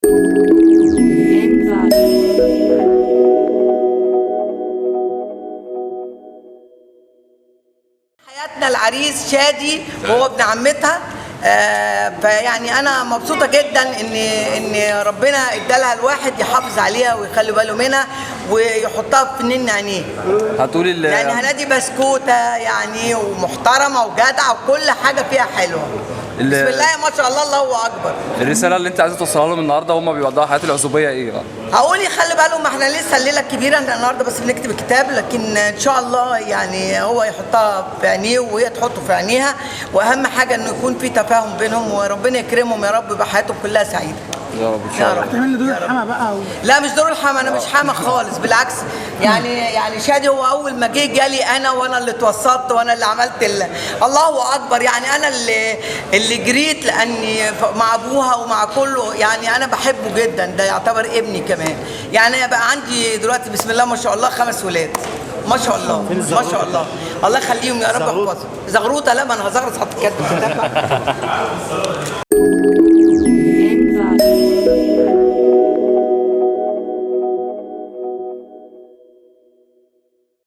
حياتنا العريس شادي وهو ابن عمتها. فيعني انا مبسوطة جدا ان ربنا ادالها الواحد يحافظ عليها ويخلي باله منها ويحطها في نن عينيه. هتقولي يعني هنادي بسكوته يعني ومحترمه وجدعه وكل حاجة فيها حلوة. بسم الله ما شاء الله، الله اكبر. الرسالة اللي انت عايزه توصلها لهم النهارده وهم بيودعوا حياة العزوبيه ايه بقى؟ هقول يخلي بالهم، احنا لسه الليلة الكبيرة، احنا النهارده بس بنكتب الكتاب، لكن ان شاء الله يعني هو يحطها في عينيه وهي تحطه في عينيها، واهم حاجة انه يكون في تفاهم بينهم، وربنا يكرمهم يا رب يبقى حياتهم كلها سعيدة. يا رب ان شاء الله. هتعمل لي دور الحما بقى لا مش دور الحما، انا مش حما خالص، بالعكس. يعني شادي هو اول ما جه جالي انا، وانا اللي اتوسطت وانا اللي عملت الله اكبر، يعني انا اللي جريت لاني مع ابوها ومع كله، يعني انا بحبه جدا، ده يعتبر ابني كمان. يعني بقى عندي دلوقتي بسم الله ما شاء الله 5 ولاد ما شاء الله ما شاء الله، الله يخليهم يا رب. احفظهم. زغروطه؟ لا ما انا هزغرط، حط كاتب.